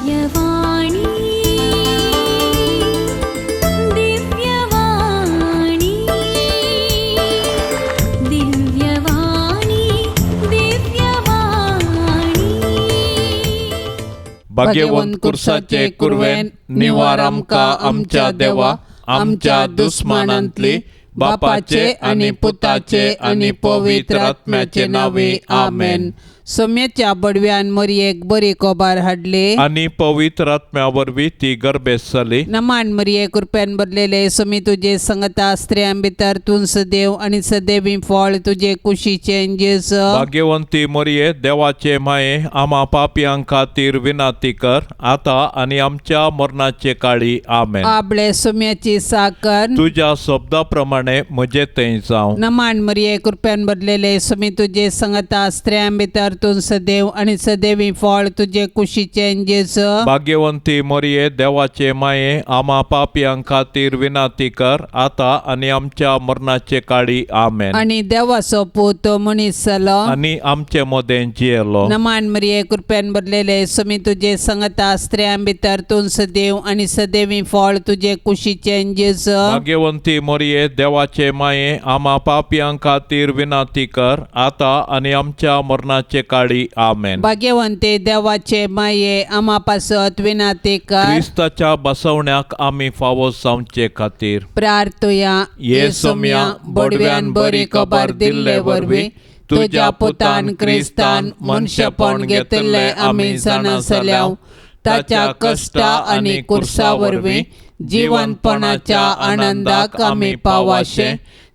दिव्यवाणी, दिव्यवाणी, दिव्यवाणी, दिव्यवाणी. भाग्यवंत कुर्साचे कुरवेन निवार आमकां आमच्या देवा, आमच्या दुस्मानांतली, बापाचे आनी पुताचे आनी पवित्र आत्म्याचे नावे, आमेन. सोम्याच्या बडव्यान मरयेक बरी कोबार हाडली. आनी पवित्र आत्म्या वरवीं ती गर्भेस्त जाली. नमान मरिये, कृपेन भरलेले, सुमी तुजे संगता, स्त्रियां भितर तूं सदैव आनी सदैवी फळ तुजे कुशीचें जेजू. भाग्यवंती मरिये, देवाचे माये, आमा पापयां खातीर विनाती कर, आतां आनी आमच्या मरणाचे काळी, आमेन. आबळे सोम्याची साकर. तुज्या शब्दा प्रमाणे म्हजे थंय जावं. नमान मरिये, कृपेन भरलेले, सुमी तुजे संगता, स्त्रियां भितर तूं सदैव आनी सदैवी फळ तुजे कुशीचें जेजू. भाग्यवंती मरिये, देवाचे माये, आमा पापयां खातीर विनाती कर, आतां आनी आमच्या मरणाचे काळी, आमेन. आनी देवाचो पूत मनीस जालो. आनी आमचे मदें जियेलो. नमान मरिये, कृपेन भरलेले, सुमी तुजे संगता, स्त्रियां भितर तूं सदैव आनी सदैवी फळ तुजे कुशीचें जेजू. भाग्यवंती मरिये, देवाचे माये, आमा पापयां खातीर विनाती कर, आतां आनी आमच्या मरणाचे काळी, आमेन. भाग्यवंते देवाचे माये, आमा पासत विनाती कर. क्रिस्ताच्या बसवण्याक आमी फावो जावचे खातीर प्रार्थुया. ये सोम्या, बडव्यान बरी खबर दिल्ले वरवीं तुज्या पुतान क्रिस्तान मनशेपण घेतिल्लें आमी जाणा जाल्याव, ताच्या कश्टा आनी कुर्सा वरवीं जिवनपणाच्या आनंदाक आमी पावाशे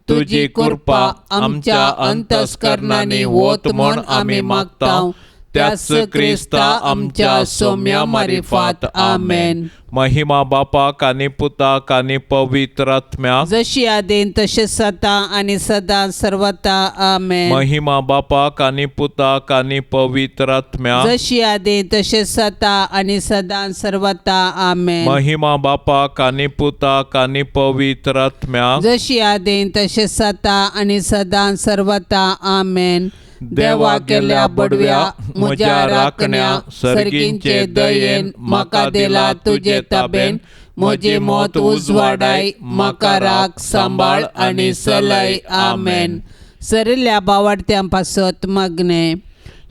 तुजी कृपा आमच्या अंतस्करणांनी वत म्हूण आमी मागता, त्याच क्रिस्ता आमच्या सोम्या मारिफात, आमेन. महिमा बापाक आनी पुताक आनी पवित्र आत्म्याक, जशी आदीन तशें सता आनी सदां सर्वता, आमेन. महिमा बापाक आनी पुताक आनी पवित्र आत्म्याक, जशी आदीन तशें सता आनी सदां सर्वता, आमेन. महिमा बापाक आनी पुताक आनी पवित्र आत्म्याक, जशी आदीन तशें सता आनी सदां सर्वता, आमेन. देवा केल्या बडव्या म्हज्या राखण्या, सर्गींचे दयेन म्हाका दिला तुजे ताबेन, म्हजी मत उजवाडाय, म्हाका राख, सांबाळ आनी सलय, आमेन. सरिल्ल्या बावाडत्यां पासत मागणें.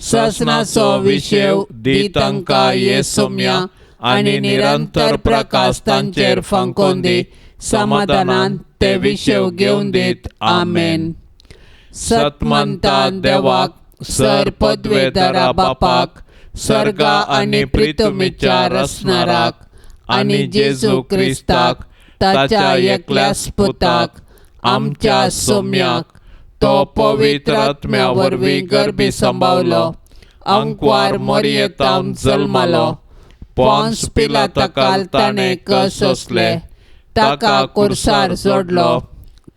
ससनाचो विशेव दी तांकां ये सोम्या, आनी निरंतर प्रकाश तांचेर फांकोवन दी, समाधानान ते विशेव घेवन दीत, आमेन. सतमंता देवाक, सर पदवेदारा बापाक, सर्गा आनी प्रितमीच्या रसणाराक, आनी जेजू क्रिस्ताक ताच्या एकल्याच पुताक, आमच्या सोम्याक, तो पवित्र आत्म्या वरवीं गर्भी सांबावलो, अंकवार मरयेतावन जल्मालो, पोन्स पिलाताकाल ताणें कस सोंसले, ताका कुर्सार जोडलो,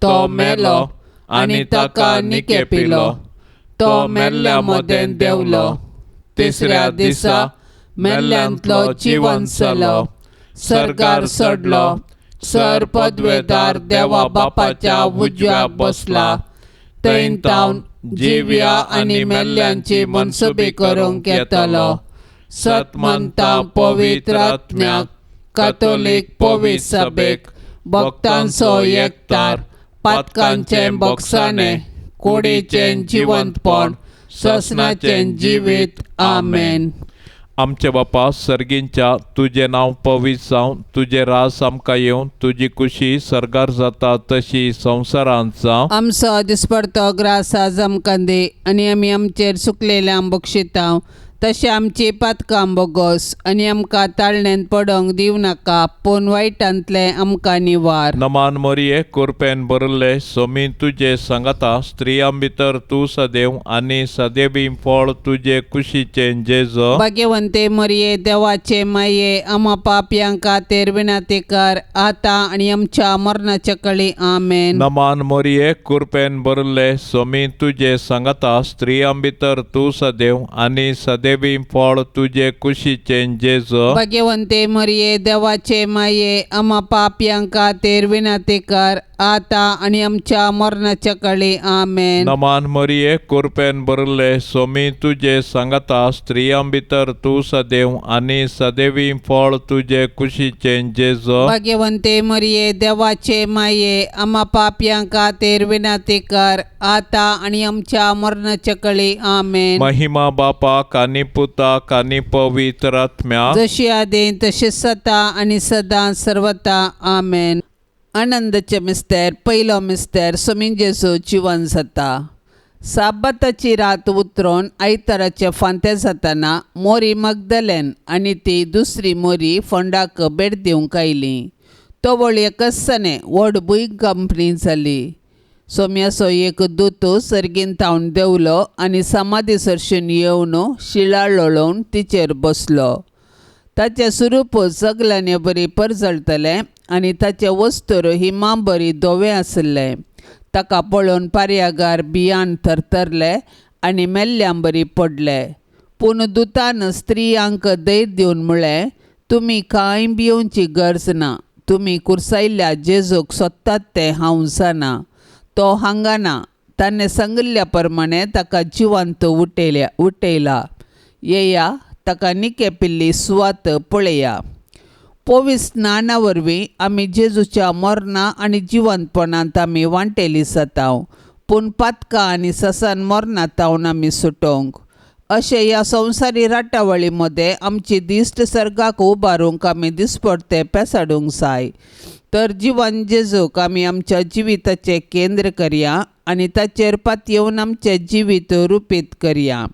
तो मेलो आनी ताका निके पिलो, तो मेल्ल्या मदें देंवलो, तिसऱ्या दिसा मेल्ल्यांतलो जिवन जालो, सर्गार चडलो, सर पदवेदार देवा बापाच्या उजव्याक बसला, थंय तावन जिव्या आनी मेल्ल्यांची मनसुबी करूंक येतलो. सतमंता पवित्र आत्म्याक, कातोलीक पवित्र सभेक, भक्तांचो एकतार, पातकांचें बक्षाणें, कुडीचें जिवंतपण, ससनाचें जिवीत, आमेन. आमचे बापा सर्गींच्या, तुजें नांव पवित्र जावं, तुजें रास आमकां येवं, तुजी कुशी सर्गार जाता तशी संवसारांत जावं. आमचो दिसपडतो ग्रास आज आमकां दी, आनी आमी आमचेर सुकलेल्या बक्षितांव तशें आमची पातकां बोगोस, आनी आमकां ताळण्यांत पडोंक दिवं नाका, पूण वायटांतलें आमकां निवार. नमान मरिये, कुरपेन भरिल्ले, सोमी तुजे सांगाता, स्त्रियां भितर तूं सदैव आनी सदैवी फळ तुजे कुशीचें जेजो. भाग्यवंते मरिये, देवाचे माये, आमा पापयां खातीर विनंती कर, आतां आनी आमच्या मरणाच्या कळी, आमेन. नमान मरिये, कुरपेन भरिल्ले, सोमी तुजे सांगाता, स्त्रियां भितर तूं सदैव आनी सदैवी फळ तुजे कुशीचें जेजो. भाग्यवंते मरिये, देवाचे माये, आमा पापयां खातीर विनंती कर, आतां आनी आमच्या मरणाच्या काळी. आमेन. नमान मरिये, कुरपेन भरले, सोमी तुजे सांगाता, स्त्रियां भितर तूं सदैव आनी सदैवी फळ तुजे कुशीचें जेजो. भाग्यवंते मरिये, देवाचे माये, आमा पापयां खातीर विनंती कर, आतां आनी आमच्या मरणाच्या काळी. आमेन. महिमा बापाक आनी पुताक आनी पवित्र आत्म्याक, जशी आदी तशी सता आनी सदां सर्वता. आमेन. आनंदाचे मिस्तेर. पयलो मिस्तेर, सोमी जेजू जिवन जाता. साबाताची रात उतरून आयताराचे फांते जाताना मोरी मगदलेन आनी ती दुसरी मोरी फोंडाक भेट दिवंक आयली. तवळ एकच व्हड भूंयकांपणी जाली. सोम्याचो एक दूत सर्गीन थावन देंवलो आनी समाधी सरशीन येवन शिळा लोळोवन तिचेर बसलो. ताचें स्वरूप सगल्यांनी बरी परजळटलें आनी ताचें वस्तूर हिमा बरी धवें आशिल्लें. ताका पळोवन पारयागार भियान थरथरले आनी मेल्ल्यां बरी पडले. पूण दुतान स्त्रियांक धैर्य दिवन म्हळें, तुमी कांय भियोवची गरज ना. तुमी कुर्सायल्ल्या जेजूक सोदतात तें हांव जाणा. तो हांगा ना. ताणें सांगिल्ल्या प्रमाणे ताका जिवंत उठयला. येया, ताका निके पिल्ली सुवात पळया. पवित्र स्नाना वरवीं आमी जेजूच्या मरणा आनी जिवंतपणांत आमी वांटेली जाता, पूण पातकां आनी ससान मरणा तावन आमी सुटोवंक अशें ह्या संवसारी राटावळी मदें आमची दिश्ट सर्गाक उबारूंक आमी दिसपडते पेसाडूंक जाय. तर जिवन जेजूक आमी आमच्या जिविताचें केंद्र करया आनी ताचेर पातयेवन आमचें जिवीत रुपीत करया.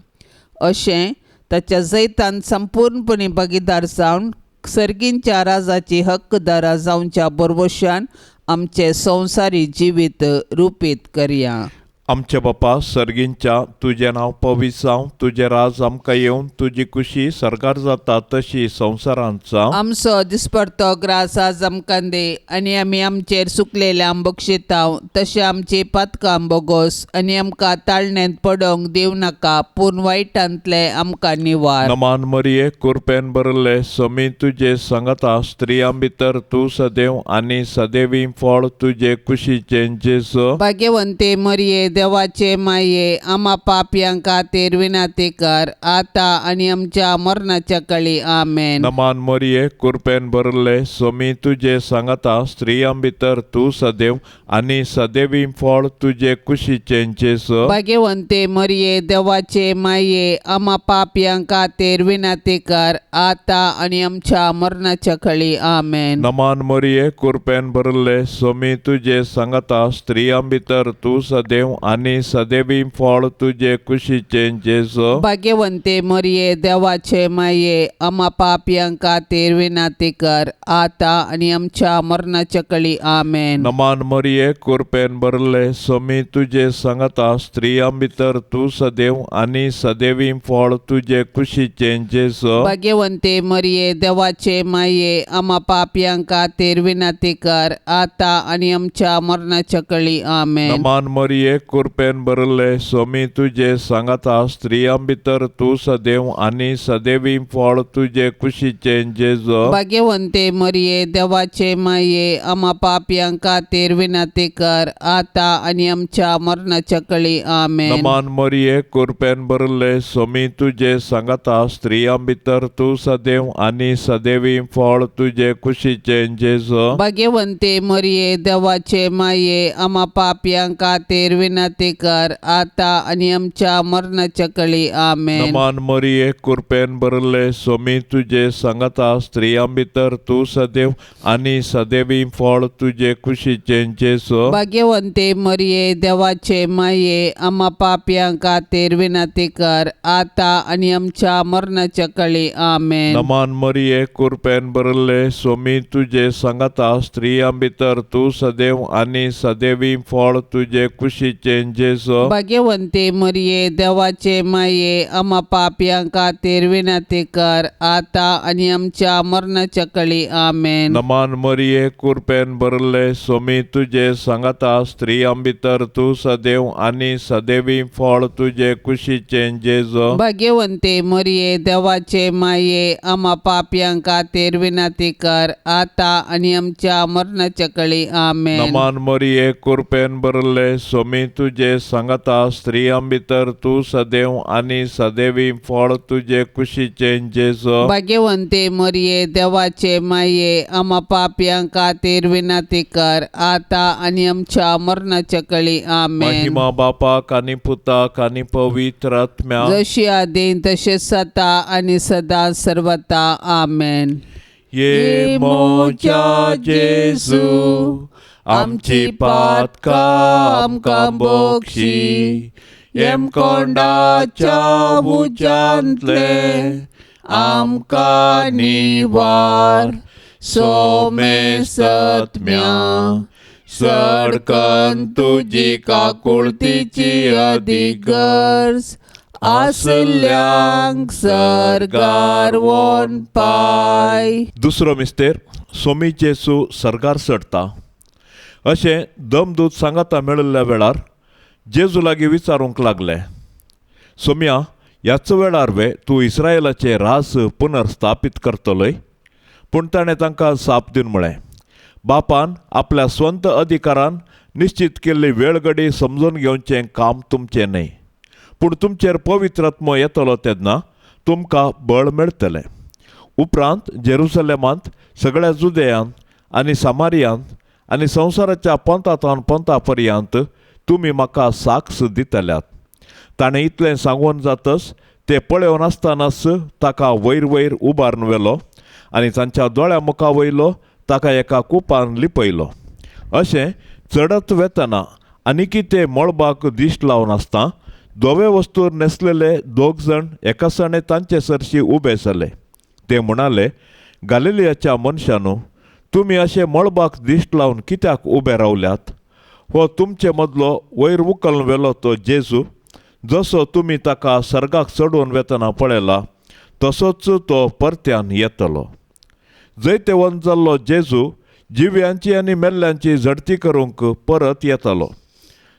अशें ताच्या जैतान संपूर्णपणी भागीदार जावन सर्गींच्या राजाची हक्कदारा जावच्या बरवशान आमचें संवसारी जिवीत रुपीत करया. आमच्या बापा सर्गींच्या, तुजें नांव पवित्र जावं, तुजें राज आमकां येवन, तुजी कुशी सर्गार जाता तशी संवसारांत जावं. आमचो दिसपडतो ग्रास आज आमकां दी आनी आमी आमचेर सुकलेल्या बक्षितांव तशें आमची पातकां बोगोस आनी आमकां ताळण्यांत पडोवंक दिवं नाका, पूण वायटांतले आमकां निवार. नमान मरिये, कुरपेन भरले, समी तुजे सांगाता, स्त्रियां भितर तूं सदैव आनी सदैवी फळ तुजे कुशीचें जेजू. भाग्यवंते मरिये, देवाचे माये, आमा पापयां खातीर विनंती कर, आतां आनी आमच्या मरणाच्या काळी. आमेन. नमान मरिये, कुरपेन भरले, समी तुजे सांगाता, स्त्रियां भितर तूं सदैव आनी सदैवी फळ तुजे कुशीचें जेजू. भाग्यवंते मरिये, देवाचे माये, आमा पापयां खातीर विनंती कर, आतां आनी आमच्या मरणाच्या काळी. आमेन. नमान मरिये, कुरपेन भरले, समी तुजे सांगाता, स्त्रियां भितर तूं सदैव आनी सदैवी फळ तुजे कुशीचें जेजू. भाग्यवंते मरिये, देवाचे माये, आमा पापयां खातीर विनंती कर, आतां आनी आमच्या मरणाच्या काळी. आमेन. नमान मरिये, कुरपेन भरले, समी तुजे सांगाता, स्त्रियां भितर तूं सदैव आनी सदैवी फळ तुजे कुशीचें जेजू. भाग्यवंते मरिये, देवाचे माये, आमा पापयां खातीर विनंती कर, आतां आनी आमच्या मरणाच्या काळी. आमेन. नमान मरिये, कुरपेन भरले, समी तुजे सांगाता, स्त्रियां भितर तूं सदैव आनी सदैवी फळ तुजे कुशीचें जेजू. भाग्यवंते मरिये, देवाचे माये, आमा पापयां खातीर विनंती कर, आतां आनी आमच्या मरणाच्या काळी. आमेन. नमान मरिये, कुरपेन भरले, समी तुजे सांगाता, स्त्रियां भितर तूं सदैव आनी सदैवी फळ तुजे कुशीचें जेजू. भाग्यवंते मरिये, देवाचे माये, आमा पापयां खातीर विनंती कर, आतां आनी आमच्या मरणाच्या काळी. आमेन. नमान मरिये, कुरपेन भरले, समी तुजे सांगाता, स्त्रियां भितर तूं सदैव आनी सदैवी फळ तुजे कुशीचें जेजू. भाग्यवंते मरिये, देवाचे माये, आमा पापयां खातीर विनंती कर, आतां आनी आमच्या मरणाच्या काळी. आमेन. नमान मरिये, कुरपेन भरले, समी तुजे सांगाता, स्त्रियां भितर तूं सदैव आनी सदैवी फळ तुजे कुशीचें कुशीचें जेजो. भाग्यवंती मरिये, देवाचे माये, आमा पापयां खातीर विनंती कर, आतां आनी आमच्या मरणाच्या कळी. आमेन. नमान मरिये, कुरपेन भरले, सोमी तुजे सांगाता, स्त्रियां भितर तूं सदैव आनी सदैवी फळ तुजे कुशीचें जेजो. भाग्यवंती मरिये, देवाचे माये, आमा पापयां खातीर विनंती कर, आतां आनी आमच्या मरणाच्या कळी. आमेन. नमान मरिये, कुरपेन भरले, सोमी तुजे सांगाता, स्त्रियां भितर तूं सदैव आनी सदैवी फळ तुजे कुशीचें जेजो. भाग्यवंती मरिये, देवाचे माये, आमा पापयां खातीर विनंती कर, आतां आनी आमच्या मरणाच्या कळी. आमेन. महिमा बापाक आनी पुताक आनी पवित्र आत्म्या. जशी आदीं तशें सता आनी सदा सर्वता. आमेन. ये मोजा जेजू, आमची पातकां आमकां बोक्षी, येमकोंडाच्या उज्यांतले आमकां निवार, सोमेसत्म्या सडकन तुजी काकुळतीची अदीक गरज आसल्यांक सर्गार वोन पाय. दुसरो मिस्तेर. सोमी जेसू सर्गार चडटा अशें दमदूत सांगाता मेळिल्ल्या वेळार जेजू लागीं विचारूंक लागले, सोम्या, ह्याच वेळार वे तूं इस्रायलाचे राज पुनर्स्थापीत करतलोय? पूण ताणें तांकां साप दिवन म्हळें, बापान आपल्या स्वंत अधिकारान निश्चित केल्ली वेळगडी समजून घेवचें काम तुमचें न्हय, पूण तुमचेर पवित्र आत्मो येतलो तेन्ना तुमकां बळ मेळटलें. उपरांत जेरुसलेमांत, सगळ्या जुदेयांत आनी सामारियांत आनी संवसाराच्या पंतांत पंता पर्यंत तुमी म्हाका साक्ष दितल्यात. ताणें इतलें सांगून जातच ते पळोवन आसतनाच ताका वयर वयर उबारून व्हेलो आनी तांच्या दोळ्या मुखा वयलो ताका एका कुपान लिपयलो. अशें चडत वेतना आनी ते मळबाक दिश्ट लावन आसता धवे वस्तूर न्हेसलेले दोग जाण एकासाणे तांचे सरशी उबे जाले. ते म्हणाले, गालिलियाच्या मनशानू, तुमी अशे मळबाक दिश्ट लावन कित्याक उबे रावल्यात? हो तुमचे मदलो वयर उखलून व्हेलो तो जेजू, जसो तुमी ताका सर्गाक चडोवन वेतना पळयला तसोच तो परत्यान येतलो. जैतेवंत जाल्लो जेजू जिव्यांची आनी मेल्ल्यांची झडती करूंक परत येतलो.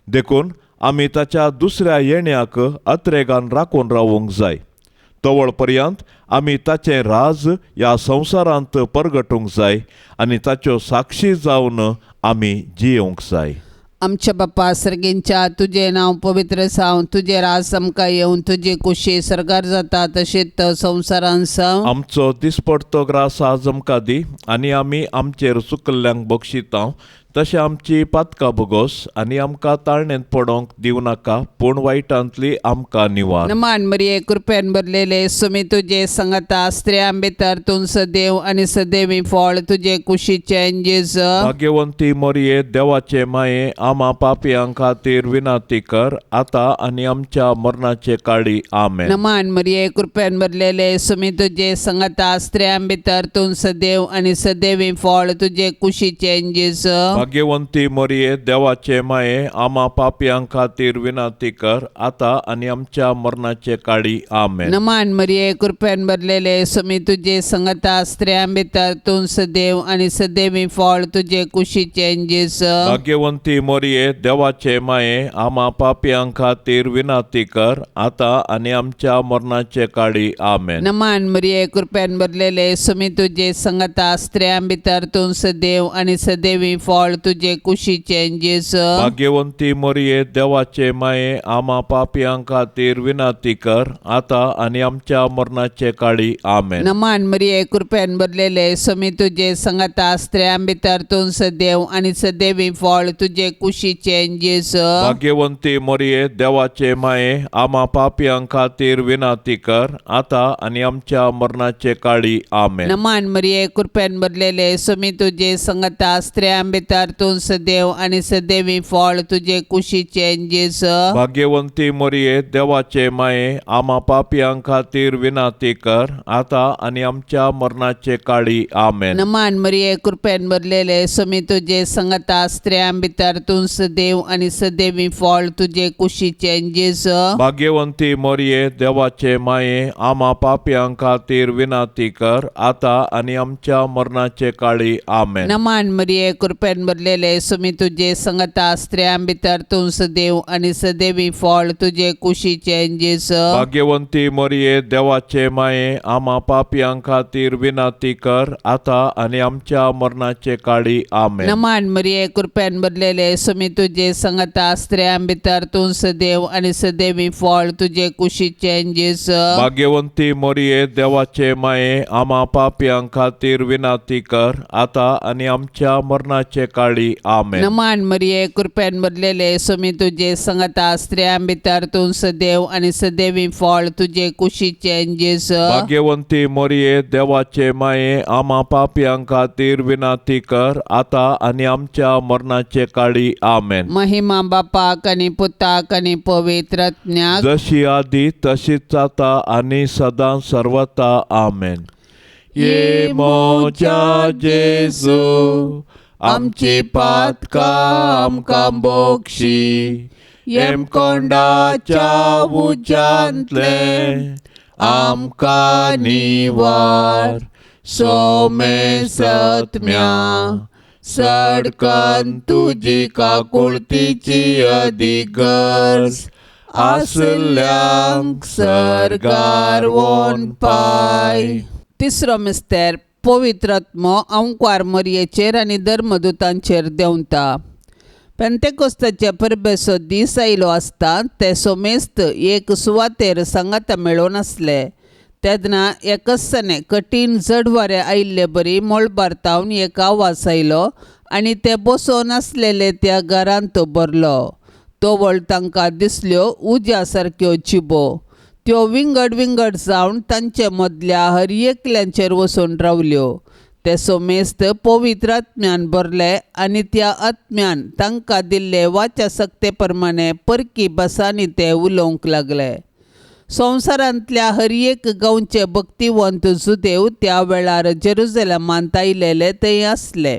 देखून आमी ताच्या दुसऱ्या येण्याक अत्रेगान राखून रावूंक जाय. तवळ पर्यंत आमी ताचें राज ह्या संवसारांत परगटूंक जाय आनी ताच्यो साक्षी जावन आमी जियेवंक जाय. आमच्या बाप्पा सर्गींच्या, तुजें नांव पवित्र जावं, तुजें राज आमकां येवन, तुजी कुशी सर्गार जाता तशेंच संवसारान जावं. आमचो दिसपडतो ग्रास आज आमकां दी आनी आमी आमचेर चुकल्ल्यांक बक्षितां तशें आमची पातकां भोगोस आनी आमकां ताळणेंत पडोंक दिवं नाका, पूण वायटांतली आमकां निवार. नमान मरिये, कृपेन भरलेले, सुमी तुजे संगता, स्त्रियां भितर तूं सदैव आनी सदैवी फळ तुजे कुशीचें जेजू. भाग्यवंती मरिये, देवाचे माये, आमा पापयां खातीर विनंती कर, आतां आनी आमच्या मरणाचे काळी. आमेन. नमान मरिये, कृपेन भरलेले, सुमी तुजे संगता, स्त्रियां भितर तूं सदैव आनी सदैवी फळ तुजे कुशीचें जेजू. भाग्यवंती मरिये, देवाचे माये, आमा पापयां खातीर विनंती कर, आतां आनी आमच्या मरणाचे काळी. आमेन. नमान मरिये, कृपेन भरलेले, सुमी तुजे संगता, स्त्रियां भितर तूं सदैव आनी सदैवी फळ तुजे कुशीचें जेजू. भाग्यवंती मरिये, देवाचे माये, आमा पापयां खातीर विनंती कर, आतां आनी आमच्या मरणाचे काळी. आमेन. नमान मरिये, कृपेन भरलेले, सुमी तुजे संगता, स्त्रियां भितर तूं सदैव आनी सदैवी फळ तुजे कुशीचें जेजू. भाग्यवंती मरिये, देवाचे माये, आमा पापयां खातीर विनंती कर, आतां आनी आमच्या मरणाचे काळी. आमेन. नमान मरिये, कृपेन भरलेले, सुमी तुजे संगता, स्त्रियां भितर तूं सदैव आनी सदैवी फळ तुजे कुशीचें जेजू. भाग्यवंती मरिये, देवाचे माये, आमा पापयां खातीर विनंती कर, आतां आनी आमच्या मरणाचे काळी. आमेन. नमान मरिये, कृपेन भरलेले, सुमी तुजे संगता, स्त्रियां भितर भितर तूं सदैव आनी सदैवी फळ तुजे कुशीचें जेजू. भाग्यवंती मोरये, देवाचे माये, आमा पापयां खातीर विनाती कर, आतां आनी आमच्या मरणाचे काळी. आमेन. नमान मरिये, कृपेन भरलेले, समी तुजे संगता, स्त्रियां भितर तूं सदैव आनी सदैवी फळ तुजे कुशीचें जेजू. भाग्यवंती मोरये, देवाचे माये, आमा पापयां खातीर विनाती कर, आतां आनी आमच्या मरणाचे काळी. आमेन. नमान मरिये, कृपेन भरलेले, समी तुजे संगता, स्त्रियां भितर तूं सदैव आनी सदैवी फळ तुजे कुशीचें जेजू. भाग्यवंती मोरये, देवाचे माये, आमा पापयां खातीर विनाती कर, आतां आनी आमच्या मरणाचे काळी. आमेन. नमान मरिये, कृपेन भरलेले, समी तुजे संगता, स्त्रियां भितर तूं सदैव आनी सदैवी फळ तुजे कुशीचें जेजू. भाग्यवंती मोरये, देवाचे माये, आमा पापयां खातीर विनाती कर, आतां आनी आमच्या मरणाचे काळी. आमेन. नमान मरिये, कृपेन भरलेले, समी तुजे संगता, स्त्रियां भितर तूं सदैव आनी सदैवी फळ तुजे कुशीचें जेजू. भाग्यवंती मोरये, देवाचे माये, आमा पापयां खातीर विनाती कर, आतां आनी आमच्या मरणाचे काळी. आमेन. महिमा बापाक आनी पुताक आनी पवित्र आत्म्याक, जशी आदी तशीच आता आनी सदां सर्वता. आमेन. ये मोजा जेजू, आमची पातकां आमकां बोक्षी, येमकोंडाच्या उज्यांतले आमकां निवार, सोमे सत्म्या सडकन तुजी काकुळतीची अदीक गरज आसल्यांक सर्गार वोन पाय. तिसरो मिस्तेर, पवित्र आत्मो अंकवार मरयेचेर आनी धर्मदुतांचेर देंवता. पेंतेकोस्ताच्या परबेचो दीस आयलो आसता ते सोमेस्त एक सुवातेर सांगाता मेळोवन आसले. तेन्ना एकचने कठीण जड वारें आयिल्ले बरी मळबार तावन एक आवाज आयलो आनी ते बसोवन आसलेले त्या घरांत तो भरलो. तवळ तांकां दिसल्यो उज्या सारक्यो जिबो, त्यो विंगड विंगड जावन तांचे मदल्या हर एकल्यांचेर वचून रावल्यो. ते सोमेस्त पवित्र आत्म्यान भरले आनी त्या आत्म्यान तांकां दिल्ले वाचा सक्ते प्रमाणे परकी भासांनी ते उलोवंक लागले. संवसारांतल्या हर एक गांवचे भक्तिवंत जुदेव त्या वेळार जेरुजलमांत आयलेले थंय आसले.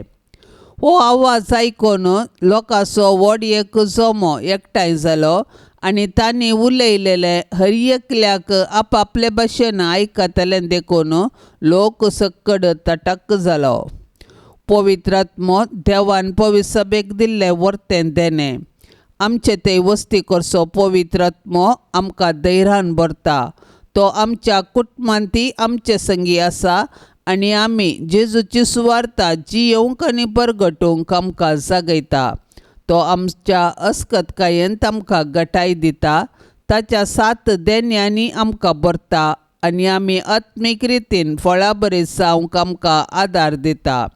हो आवाज आयकून लोकांचो व्हड एक जमो एकठांय जालो आनी तांणी उलयलेले हर एकल्याक आपापले भाशेन आयकतले देखून लोक सक्कड तटक जालो. पवित्र आत्मो देवान पवित्र सभेक दिल्ले वर्तें देणें. आमचे ते वस्ती करचो पवित्र आत्मो आमकां धैर्यान भरता. तो आमच्या कुटुंबांत आमचे संगी आसा आनी आमी जेजूची सुवार्ता जियोवंक आनी परगटूंक आमकां जागयता. तो आमच्या अस्कतकायेंत आमकां गटाय दिता. ताच्या सात देण्यांनी आमकां भरता आनी आमी आत्मीक रितीन फळां बरी जावंक आमकां आदार दिता.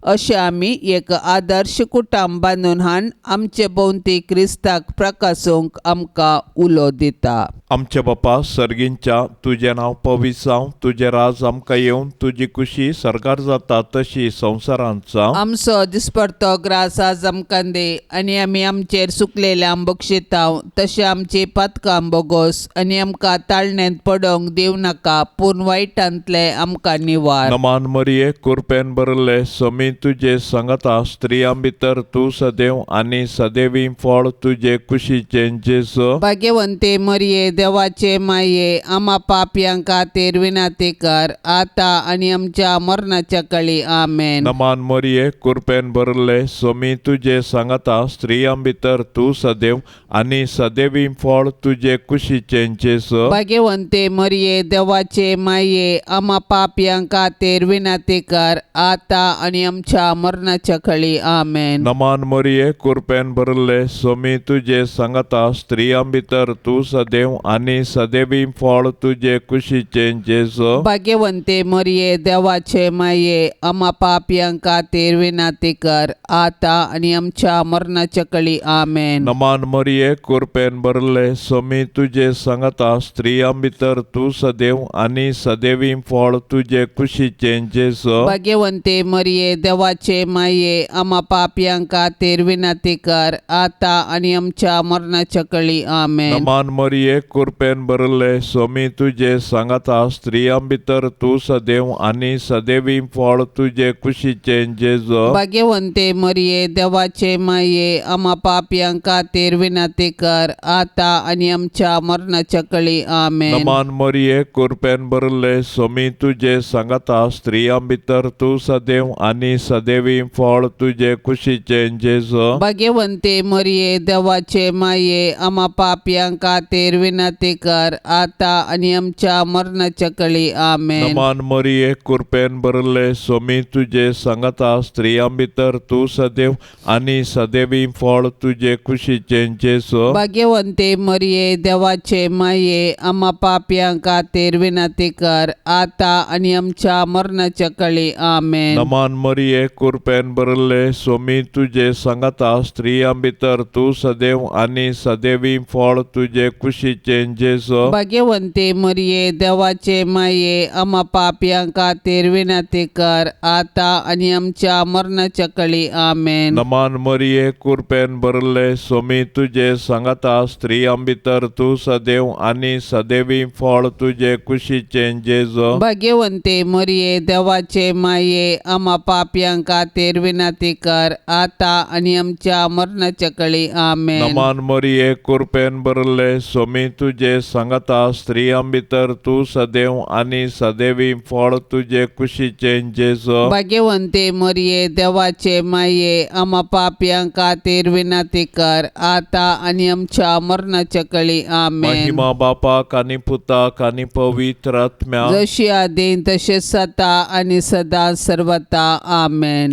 अशें आमी एक आदर्श कुटुंब बांदून हाडून आमचे भोंवती क्रिस्ताक प्रकासूंक आमकां उलो दिता. आमच्या बापा सर्गींच्या, तुजें नांव पवित्र जावं, तुजें राज आमकां येवन, तुजी कुशी सर्गार जाता तशी संवसारांत जावं. आमचो दिसपडतो ग्रास आज आमकां दी आनी आमी आमचेर सुकलेल्या बक्षितांव तशें आमची पातकां बोगोस आनी आमकां ताळण्यांत पडोवंक दिवं नाका, पूण वायटांतले आमकां निवार. नमान मरिये, कुरपेन भरले, समी तुजे सांगाता, स्त्रियां भितर तूं सदैव आनी सदैवी फळ तुजे कुशीचें जेजू. भाग्यवंते मरिये, देवाचे माये, आमा पापयां खातीर विनाती कर, आतां आनी आमच्या मरणाच्या कळी. आमेन. नमान मरिये, कुरपेन भरले, समी तुजे सांगाता, स्त्रियां भितर तूं सदैव आनी सदैवी फळ तुजे कुशीचें जेजू. भाग्यवंते मरिये, देवाचे माये, आमा पापयां खातीर विनाती कर, आतां आनी आमच्या मरणाच्या कळी. आमेन. नमान मरिये, कुरपेन भरले, समी तुजे सांगाता, स्त्रियां भितर तूं सदैव आनी सदैवी फळ तुजे कुशीचें जेजू. भाग्यवंते मरिये, देवाचे माये, आमा पापयां खातीर विनाती कर, आतां आनी आमच्या मरणाच्या कळी. आमेन. नमान मरिये, कुरपेन भरले, समी तुजे सांगाता, स्त्रियां भितर तूं सदैव आनी सदैवी फळ तुजे कुशीचें जेजू. भाग्यवंते मरिये, देवाचे माये आमा पापयां खातीर विनंती कर आतां आनी आमच्या मरणाच्या कळी. आमेन. नमान मरिये, कुरपेन भरले, सोमी तुजे सांगाता, स्त्रियां भितर तूं सदैव आनी सदैवी फळ तुजे कुशीचें जेजो. भाग्यवंते मरिये, देवाचे माये आमा पापयां खातीर विनंती कर आतां आनी आमच्या मरणाच्या कळी. आमेन. नमान मरिये, कुरपेन भरले, सोमी तुजे सांगाता, स्त्रियां भितर तूं सदैव आनी सदैवी फळ तुजे कुशीचें जेजो. भाग्यवंते मरिये, देवाचे माये आमा पापयां खातीर विनंती कर आतां आनी आमच्या मरणाच्या कळी. आमेन. नमान मरिये, कुरपेन भरले, सोमी तुजे सांगाता, स्त्रियां भितर तूं सदैव आनी सदैवी फळ तुजे कुशीचें जेजो. भाग्यवंते मरिये, देवाचे माये आमा पापयां खातीर विनंती कर आतां आनी आमच्या मरणाच्या कळी. आमेन. नमान मरिये, कुरपेन भरले, सोमी तुजे सांगाता, स्त्रियां भितर तूं सदैव आनी सदैवी फळ तुजे कुशीचें जेजो. भाग्यवंते मरिये, देवाचे माये आमा पापयां खातीर विनंती कर आतां आनी आमच्या मरणाच्या कळी. आमेन. नमान मरिये, कुरपेन भरले, सोमी तुजे सांगाता, स्त्रियां भितर तूं सदैव आनी सदैवी फळ तुजे कुशीचें जेजो. भाग्यवंते मरिये, देवाचे माये आमा पापयां खातीर विनंती कर आतां आनी आमच्या मरणाच्या कळी. आमेन. नमान मरिये, कुरपेन भरले, सोमी तुजे सांगाता, स्त्रियां भितर तूं सदैव आनी सदैवी फळ तुजे कुशीचें जेजो. भाग्यवंते मरिये, देवाचे माये आमा पापयां खातीर विनंती कर आतां आनी आमच्या मरणाच्या कळी. आमेन. महिमा बापाक आनी पुताक आनी पवित्र आत्म्याक, जशी आदीं तशें सता आनी सदा सर्वता. आमेन.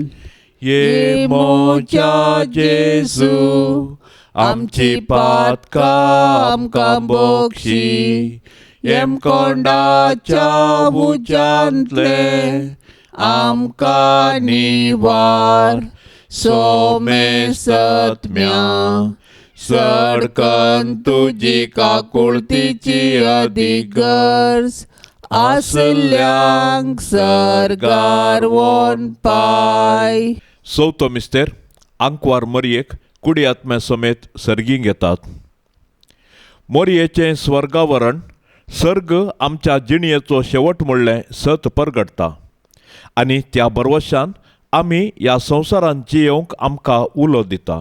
ये मोजा जेजू, आमची पातकां आमकां बोक्षी, येमकोंडाच्या उज्यांतले आमकां निवार, सोमेसत्म्या सडकन तुजी काकुळतीची अदीक गरज आसल्यांक सर्गार वोन पाय. चवथो मिस्तेर, आंकवार मरयेक कुडी आत्म्या समेत सर्गीं घेतात. मोरयेचें स्वर्गावरण सर्ग आमच्या जिणयेचो शेवट म्हणलें सत परगटता आनी त्या बरवशान आमी ह्या संवसारांत जियेवंक आमकां उलो दिता.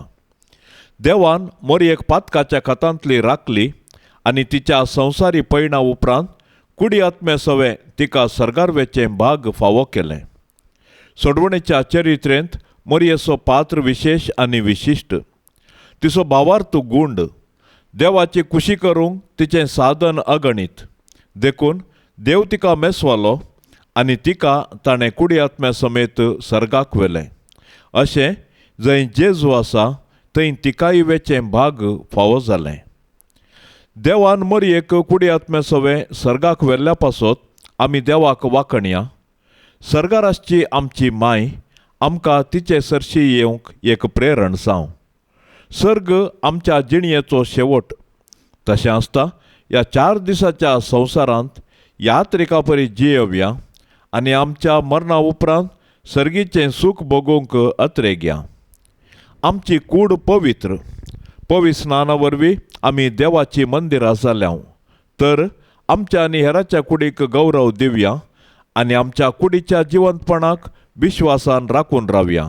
देवान मोरयेक पातकाच्या खातांतली राखली आनी तिच्या संवसारी पयणा उपरांत कुडी आत्म्या सवें तिका सर्गार वेचें भाग फावो केलें. सोडवणेच्या चरित्रेंत मोरयेचो पात्र विशेश आनी विशिश्ट. तिचो भावार्थ गुंड, देवाची खुशी करूंक तिचें साधन अगणीत. देखून देव तिका मेसवालो आनी तिका ताणें कुडी आत्म्या समेत सर्गाक व्हेलें. अशें जंय जेजू आसा थंय तिकाय वेचें भाग फावो जालें. देवान मरयेक कुडी आत्म्या सवें सर्गाक व्हेल्ल्या पासत आमी देवाक वाखणया. सर्गार आसची आमची माय आमकां तिचे सरशी येवंक एक प्रेरण जावं. सर्ग आमच्या जिणयेचो शेवट. तशें आसता ह्या 4 दिसाच्या संवसारांत यात्रिका परी जियेवया आनी आमच्या मरणा उपरांत सर्गीचें सूख भोगूंक अत्रेगया. आमची कूड पवित्र पवित्र स्नाना वरवीं आमी देवाची मंदिरां जाल्या, तर आमच्या आनी हेराच्या कुडीक गौरव दिवया आनी आमच्या कुडीच्या जिवंतपणाक विश्वासान राखून रावया.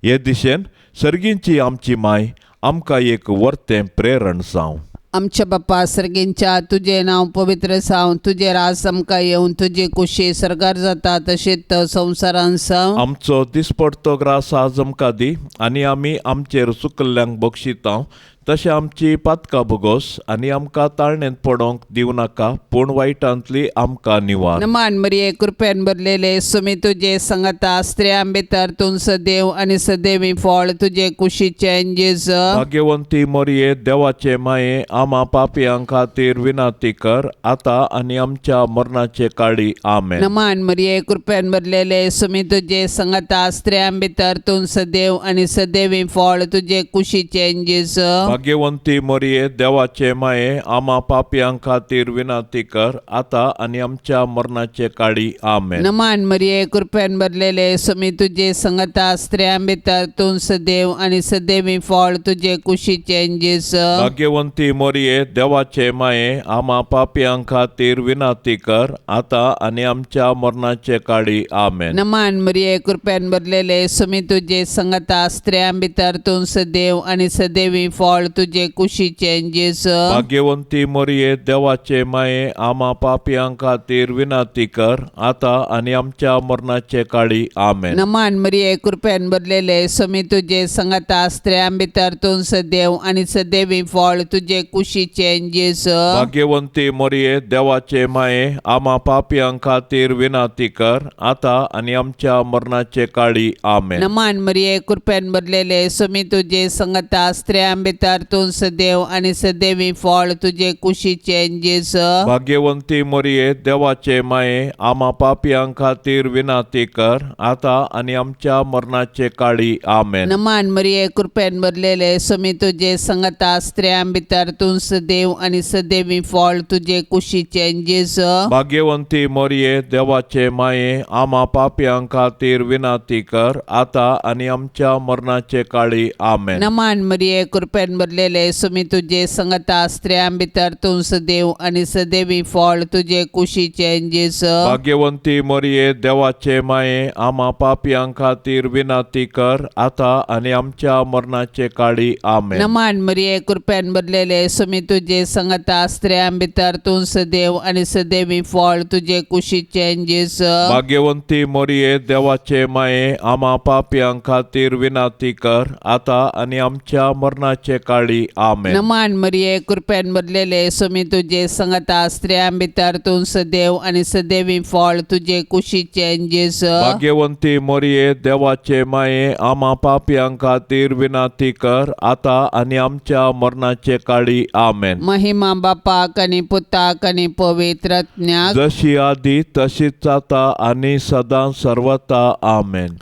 हे दिशेन सर्गींची आमची माय आमकां एक वर्तें प्रेरण जावं. आमच्या बाप्पा सर्गींच्या, तुजें नांव पवित्र जावं, तुजें राज आमकां येवन, तुजी कुशी सर्गार जाता तशेंच संवसारान जावं. आमचो दिसपडतो ग्रास आज आमकां दी आनी आमी आमचेर चुकल्ल्यांक बक्षितां तशें आमची पातकां भोगोस आनी आमकां ताळणेंत पडोंक दिवं नाका, पूण वायटांतली आमकां निवार. नमान मरिये, कृपेन भरलेले, सुमी तुजे संगता, स्त्रियां भितर तूं सदैव आनी सदैवी फळ तुजे कुशीचें जेजू. भाग्यवंती मरिये, देवाचे माये, आमा पापयां खातीर विनंती कर आतां आनी आमच्या मरणाचे काळी. आमेन. नमान मरिये, कृपेन भरलेले, सुमी तुजे संगता, स्त्रियां भितर तूं सदैव आनी सदैवी फळ तुजे कुशीचें जेजू. भाग्यवंती मरिये, देवाचे माये, आमा पापयां खातीर विनंती कर, आतां आनी आमच्या मरणाचे काळी. आमेन. नमान मरिये, कृपेन भरलेले, स्वामी तुजे संगता, स्त्रियां भितर तूं सदैव आनी सदैवी फळ तुजे कुशीचे जेजू. भाग्यवंती मरिये, देवाचे माये, आमा पापयां खातीर विनंती कर, आतां आनी आमच्या मरणाचे काळी. आमेन. नमान मरिये, कृपेन भरलेले, स्वामी तुजे संगता, स्त्रियां भितर तूं सदैव आनी सदैवी फळ तुजे कुशीचे जेजू. भाग्यवंती मरिये, देवाचे माये, आमा पापयां खातीर विनंती कर, आतां आनी आमच्या मरणाचे काळी. आमेन. नमान मरिये, कृपेन भरलेले, स्वामी तुजे संगता, स्त्रियां भितर तूं सदैव आनी सदैवी फळ तुजे कुशीचे जेजू. भाग्यवंती मरिये, देवाचे माये, आमा पापयां खातीर विनंती कर, आतां आनी आमच्या मरणाचे काळी. आमेन. नमान मरिये, कृपेन भरलेले, स्वामी तुजे संगता, स्त्रियां भितर तूं सदैव आनी सदैवी फळ तुजे कुशीचे जेजू. भाग्यवंती मरिये, देवाचे माये, आमा पापयां खातीर विनंती कर, आतां आनी आमच्या मरणाचे काळी. आमेन. नमान मरिये, कृपेन भरलेले, स्वामी तुजे संगता, स्त्रियां भितर तूं सदैव आनी सदैवी फळ तुजे कुशीचे जेजू. भाग्यवंती मरिये, देवाचे माये, आमा पापयां खातीर विनंती कर, आतां आनी आमच्या मरणाचे काळी. आमेन. नमान मरिये, कृपेन भरलेले, स्वामी तुजे संगता, स्त्रियां भितर तूं सदैव आनी सदैवी फळ तुजे कुशीचे जेजू. भाग्यवंती मरिये, देवाचे माये, आमा पापयां खातीर विनंती कर, आतां आनी आमच्या मरणाचे काळी. आमेन. नमान मरिये, कृपेन भरलेले, स्वामी तुजे संगता, स्त्रियां भितर तूं सदैव आनी सदैवी फळ तुजे कुशीचे जेजू. भाग्यवंती मरिये, देवाचे माये, आमा पापयां खातीर विनंती कर, आतां आनी आमच्या मरणाचे काळी. आमेन. नमान मरिये, कृपेन भरलेले, स्वामी तुजे संगता, स्त्रियां भितर तूं सदैव आनी सदैवी फळ तुजे कुशीचे जेजू. भाग्यवंती मरिये, देवाचे माये, आमा पापयां खातीर विनंती कर, आतां आनी आमच्या मरणाचे काळी. आमेन. महिमा बापाक आनी पुताक आनी पवित्र आत्म्याक, जशी आदी तशीच आता आनी सदां सर्वता. आमेन.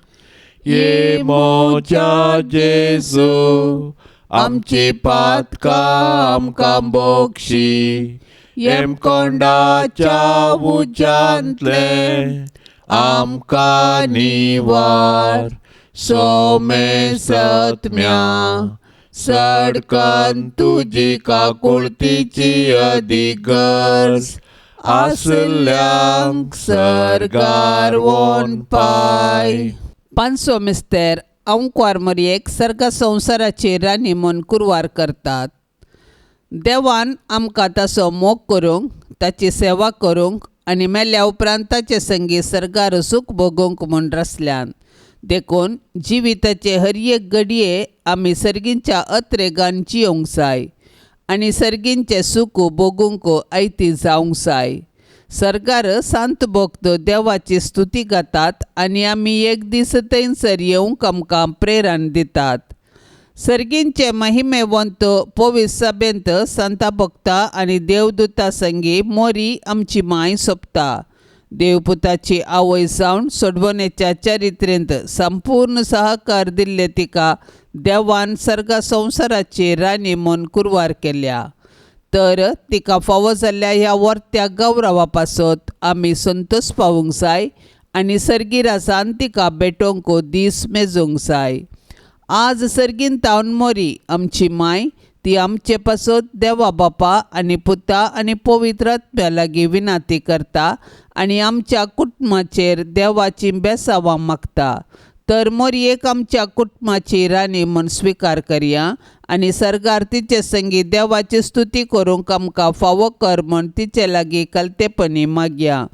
ये मोजा जेजू, आमची पातकां आमकां बोक्षी, येमकोंडाच्या उज्यांतले आमकां निवार, सोमे सत्म्या सडकन तुजी काकुळतीची अदीक गरज आसल्यांक सर्गार वोन पाय. पांचवो मिस्तेर. अंकवार मरयेक सर्ग संवसाराची राणी म्हूण कुरवार करतात. देवान आमकां ताचो मोग करूंक, ताची सेवा करूंक आनी मेल्या उपरांत ताचे संगी सर्गार सूख भोगूंक म्हूण रचल्यान. देखून जिविताचे हर एक घडये आमी सर्गींच्या अत्रेगान जियोंक जाय आनी सर्गींचें सूख भोगूंक आयती जावंक जाय. सर्गार सांत भक्त देवाची स्तुती गातात आनी आमी एक दीस थंयसर येवंक आमकां प्रेरण दितात. सर्गींचे महिमेवंत पवित्र सभेंत संता भक्ता आनी देवदूता संगी मोरी आमची माय सोंपता. देवपुताची आवय जावन सोडवणेच्या चरित्रेंत संपूर्ण सहकार दिल्ले तिका देवान सर्ग संवसाराची राणी म्हूण कुरवार केल्या. तर तिका फावो जाल्ल्या ह्या वर्त्या गौरवा पासत आमी संतोश पावूंक जाय आनी सर्गी राजान तिका भेटोवंक दीस मेजूंक जाय. आज सर्गीन तावन मोरी आमची माय ती आमचे पासत देवा बापा आनी पुता आनी पवित्र आत्म्या लागीं विनंती करता आनी आमच्या कुटुंबाचेर देवाची बेसावां मागता. तर मोरयेक आमच्या कुटुंबाची राणी म्हूण स्विकार करया आनी सर्गार तिचे संगी देवाची स्तुती करूंक आमकां फावो कर म्हूण तिचे लागीं कलतेपणी मागया.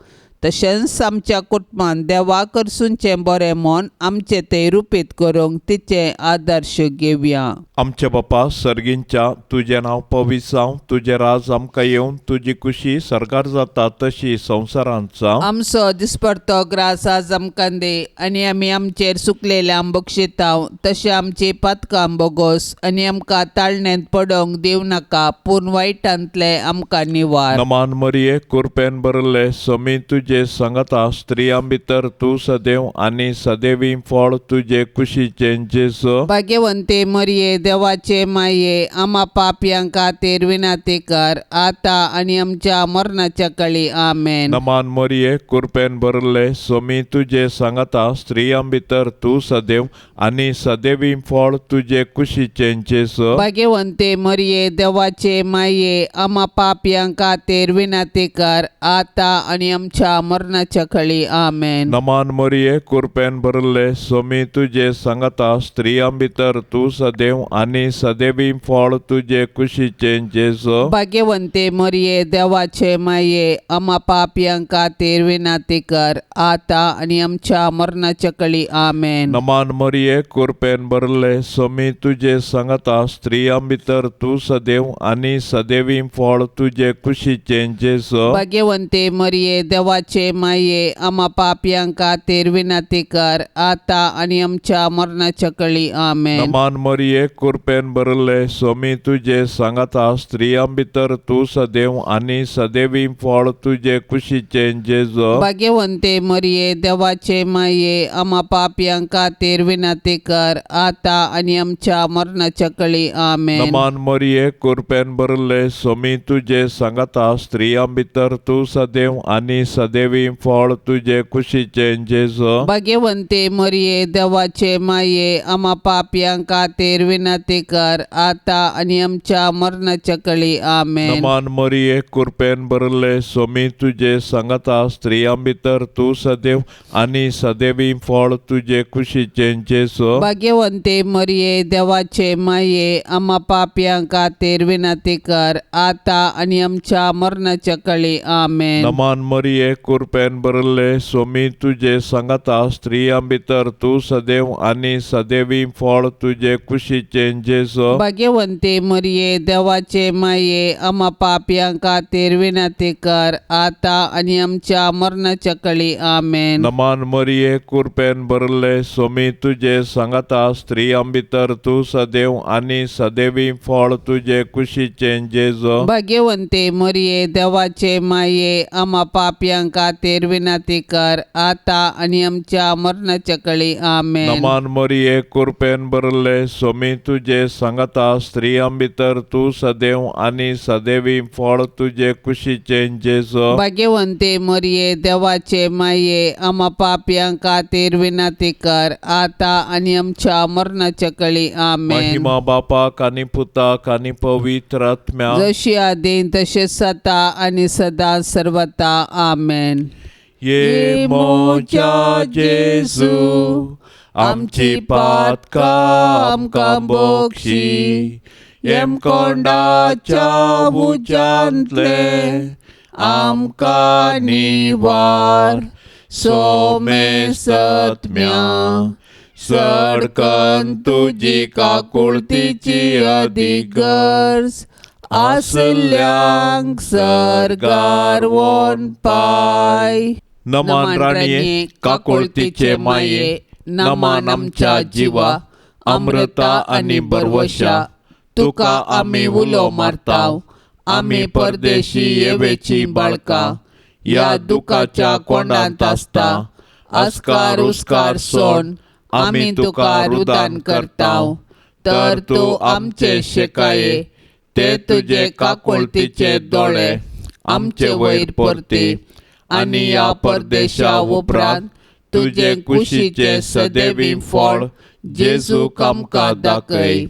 तशेंच आमच्या कुटुंबान देवा कडसूनचें बरें म्हूण आमचें तें रुपीत करूंक तिचें आदर्श घेवया. आमच्या बापा सर्गींच्या, तुजें नांव पवित्र जावं, तुजें राज आमकां येवन, तुजी कुशी सर्गार जाता तशी संवसारांत जावं. आमचो दिसपडतो ग्रास आज आमकां दी आनी आमी आमचेर सुकलेल्या बक्षितांव तशें आमची पातकां बोगोस आनी आमकां ताळण्यांत पडोवंक दिवं नाका, पूण वायटांतलें आमकां निवार. नमान मरिये, कुरपेन भरले, समी तुजे तुजे सांगाता, स्त्रियां भितर तूं सदैव आनी सदैवी फळ तुजे कुशीचें जेजू। भाग्यवंते मरिये, देवाचे माये, आमा पापयां खातीर विनंती कर, आतां आनी आमच्या मरणाच्या कळी। आमेन। नमान मरिये, कृपेन भरले, सोमी तुजे सांगाता, स्त्रियां भितर तूं सदैव आनी सदैवी फळ तुजे कुशीचें जेजू। भाग्यवंते मरिये, देवाचे माये, आमा पापयां खातीर विनंती कर, आतां आनी आमच्या मरणाच्या कळी। आमेन। नमान मरिये, कृपेन भरले, सोमी तुजे सांगाता, स्त्रियां भितर तूं सदैव आनी सदैवी फळ तुजे कुशीचें जेजू। भाग्यवंते मरिये, देवाचे माये, आमा पापयां खातीर विनंती कर, आतां आनी आमच्या मरणाच्या कळी। आमेन। नमान मरिये, कृपेन भरले, सोमी तुजे सांगाता, स्त्रियां भितर तूं सदैव आनी सदैवी फळ तुजे कुशीचें जेजू। भाग्यवंते मरिये, देवाचे माये, आमा पापयां खातीर विनंती कर, आतां आनी आमच्या मरणाच्या कळी। आमेन। नमान मरिये, कृपेन भरले, सोमी तुजे सांगाता, स्त्रियां भितर तूं सदैव आनी सदैवी फळ तुजे कुशीचें जेजू। भाग्यवंते मरिये, देवाचे माये, आमा पापयां खातीर विनंती कर, आतां आनी आमच्या मरणाच्या कळी। आमेन। नमान मरिये, कृपेन भरले, सोमी तुजे सांगाता, स्त्रियां भितर तूं सदैव आनी सदैवी फळ तुजे कुशीचें जेजू। भाग्यवंते मरिये, देवाचे माये, आमा पापयां खातीर विनंती कर, आतां आनी आमच्या मरणाच्या कळी। आमेन। नमान मरिये, कृपेन भरले, सोमी तुजे सांगाता, स्त्रियां भितर तूं सदैव आनी सदैवी फळ तुजे कुशीचें जेजू। भाग्यवंते मरिये, देवाचे माये, आमा पापयां खातीर विनंती कर, आतां आनी आमच्या मरणाच्या कळी। आमेन। नमान मरिये, कृपेन भरले, सोमी तुजे सांगाता, स्त्रियां भितर तूं सदैव आनी सदैवी फळ तुजे कुशीचें जेजू। भाग्यवंते मरिये, देवाचे माये, आमा पापयां खातीर विनंती कर, आतां आनी आमच्या मरणाच्या कळी। आमेन। नमान मरिये, कृपेन भरले, सोमी तुजे सांगाता, स्त्रियां भितर तूं सदैव आनी सदैवी फळ तुजे कुशीचें जेजू। भाग्यवंते मरिये, देवाचे माये, आमा पापयां खातीर विनंती कर, आतां आनी आमच्या मरणाच्या कळी। आमेन। नमान मरिये, कृपेन भरले, सोमी तुजे सांगाता, स्त्रियां भितर तूं सदैव आनी सदैवी फळ तुजे कुशीचें जेजू। भाग्यवंते मरिये, देवाचे माये, आमा पापयां खातीर विनंती कर, आतां आनी आमच्या मरणाच्या कळी। आमेन। महिमा बापाक आनी पुताक आनी पवित्र आत्म्याक, जशी आदीं तशें सता आनी सदा सर्वता। आमेन। ये मोज्या जेजू, आमची पातकां आमकां बोक्षी, येमकोंडाच्या उज्यांतले आमकां निवार, सोमेसत्म्या सडकन तुजी काकुळतीची अदीक गरज आसल्यांक सर्गार वोन पाय। नमान राणये, काकुळतीचे माये, नमान आमच्या जिवा, अमृता आनी बरवशा, तुका आमी उलो मारताव, आमी परदेशी येवेची बाळकां, ह्या दुखाच्या कोंडांत आसता, आस्कार उस्कार सोड आमी तुका रुदान करताव, तर तूं आमचे शेकाये, ते तुजे काकुळतीचे दोळे आमचे वयर परती, आनी ह्या परदेशा उपरांत तुजे कुशीचे सदैवी फळ जेजूक आमकां दाखय।